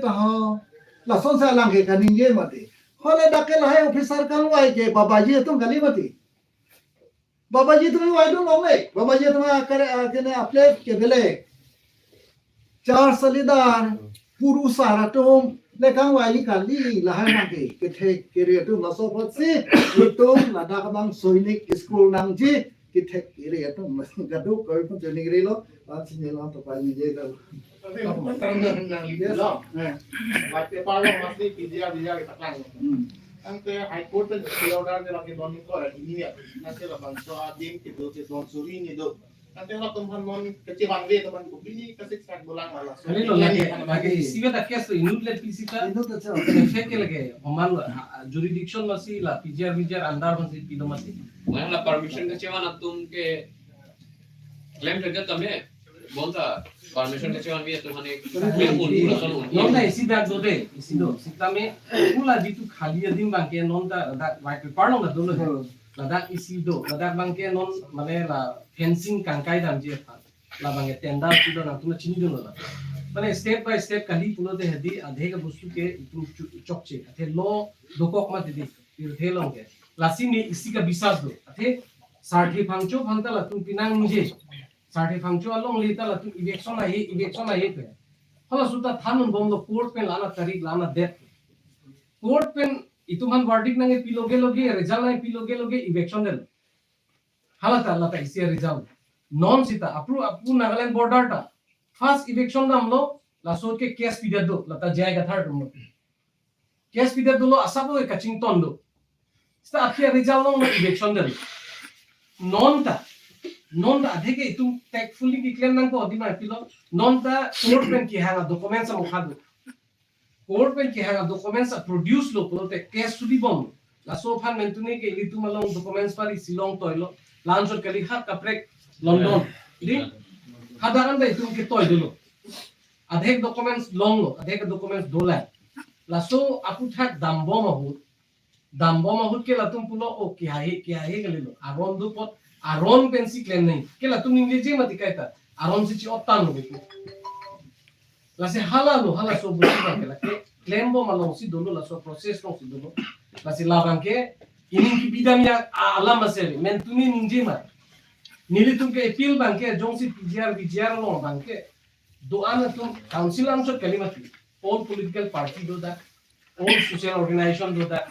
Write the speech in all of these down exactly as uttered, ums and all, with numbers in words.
ta ho. Lason sa lang ke kaningje mati. Hole dak ke lahai officer kangvai ke Babaji atum kali mati. Babaji atum kangvai dun longle. Babaji atum akare, akene aplek ke bele. Char salidar, puru sar atum, le kangvai kali lahai nang ke, kethek kere atum laso apotsi, itum ladak abang Sainik school nangji, kethek kere atum, kaduk koi pun training relo, pan sinye lo to pan je ka. Tapi matang nang, nang Yes. Lo. Eh. White paper lo mesti P G R, P G R kita kan. Hmm. Ante High Court pen stay order de lagi doning ko ini ya. Nanti labangso adim kedo ke don suri ni do. Ante latum han non kecewan ve teman ko bini kasik sak bolang ala. Kali lo lagi, lagi isi beta case lo inut le P C ta. Inut ta chau. Effect ke lagi, oman lo, ha, jurisdiction masi la P G R, V G R andar masi pilo masi. Wah la permission kecewan atum ke claim kerja tame. Bonta permission kecewan ve atum hane. Claim un, ulasan un. Non ta isi dak do de, isi do. Sitame, ula jitu khali adim abang ke non ta dak white paper lo na do lo. Hmm. Ladak isi do, ladak abang ke non mane la fencing kangkai damji aphan. Labang ke tender pidun nangtum chinidun lo la. Mane step by step kali pulote hedi adhe ka bostu ke itum chu-, chokche. Athe lo dokok mati di, pirthe along ke. Lasi ne isi ka bisas do. Athe sarthe phangcho aphan ta latum pinangje. Sarthe phangcho alongle ta latum eviction ahe, eviction ahe pe. Hala suta than un bomlo court pen lana tarik lana date. Court pen itum han verdict nangkepi loge loge, result nangkepi loge loge, eviction del. Hala ta, hala ta isi result. Non sita, apru, apru Nagaland border ta. First eviction damlo, laso ke case pidet do, lata J I Kathar atum lo. Case pidet dolo, asap lo kachington do. Sita akhir result long eviction del. Non ta, non ta adhe ke itum tactfully keklem nangpo, di ma pilo. Non ta court pen kehang a documents amokha do. Court pen kehang a documents a produce lo pulote case sudi bom. Laso aphan mentune ke ilitum along documents pari Shillong toilo. Lanchot kali hat kaprek London. Di hadak an ta itum ke toi dolo. Adhek documents longlo, adhek documents dolang. Laso aphuthak dambom ahut. Dambom ahut ke latum pulo, o, kihahe, kihahe kalilo. Aron do apot, aron pensi klem nang. Ke latum ningjeje mati kaita. Aron si chi-ot tanglo ke. Lasi hala lo, halaso bostu abang ke lake klembom alongsi dolo, laso process alongsi dolo. Lasi labang ke ining kipidam ya a-, alam ase, mentune ningje ma. Nelitum ke appeal abang ke jongsi P G R, V G R along abang ke do-an atum council anchot kali mati. All political party do dak, all social organization do dak,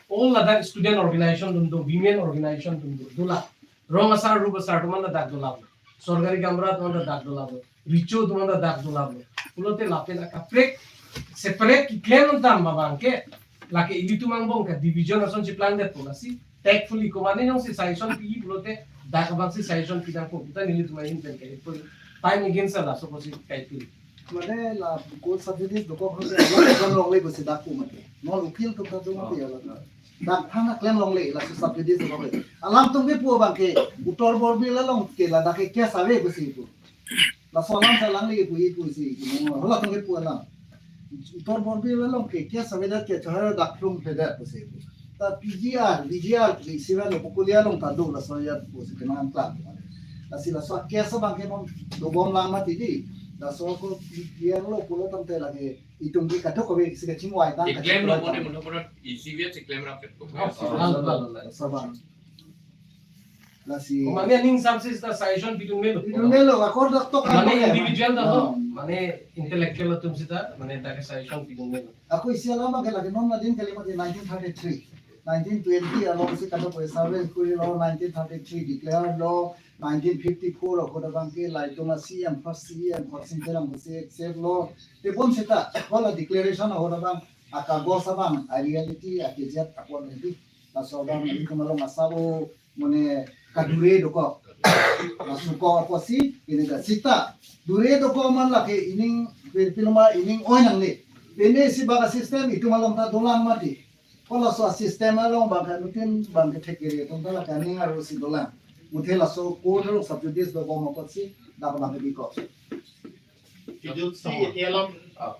all ladak student organization dun do, women organization dun do, dola. Rong asar rup asar atum anta dak dola. Sorkari gamra atum anta dak dola. Recho atum anta dak dola. Pulote lapen akaprek separate keklem dam abang ke lake ilitum angbong ka division ason chiplang det po lasi tactfully komane jongsi suggestion pi pulote dak abangsi suggestion pi nangpo, ta nelitum ahin pen ke time against laso apotsi kaipil. Mane la court sub judice dokok lo, klem longle pusi dak pu mate. Non ukil atum ta do mate ya la. Dak thang klem longle, laso sub judice dokok le. Alam atum kepu abang ke Uttar Borbil along ke ladak ke case ave pusi pu. Laso alam sa langle pu, ipusi. Hala atum kepu alam. Uttar Borbil along ke case avedet ke chahar dak longledet pusi pu. Ta P G R, V G R, P C V lo, Pukulia along ta do laso ya pusi kenang klang. Lasi laso case abang ke non dobom lang mati di. Laso ko P G R lo pulo tangte lake itum ke kadokave si kachingvai tang, keklem lo kachingvai tang. Mane mudah-mudahan isi biar si klem rapet ko. Oh, oh, oh, oh, oh. Sabar. Lasi. Mane aning samsi sita suggestion pidun melo. Pidun melo, akor dak tok mane kan individual ta lo, oh, mane intellectual atum sita, mane dak suggestion pidun melo. Ako isi alam ke lake non adin kali mati nineteen thirty-three. Nineteen twenty alongsi kadokave survey kurilo, nineteen thirty-three declare lo, nineteen fifty-four ahut abang ke laitum a-C M, first C M, Khorsing Terang pusi accept lo. Tebon sita, hala declaration ahut abang, akagos abang, a-reality, akejat apot lagi. Laso abang ilitum along asabo, mane kadure dokok. Laso ko apotsi, ini da sita. Dure dokok man lake ining, pil-, piloma ining oi nangne. Pine isi bak a-system, itum along ta dolang mati. Ko laso a-system along abang ke nutin abang ke thek kiri, atum ta lake aning arlo si dolang. Muthe laso court along sub judice dobom apotsi, dak abang ke bikok. Judge si iti alam. Ah.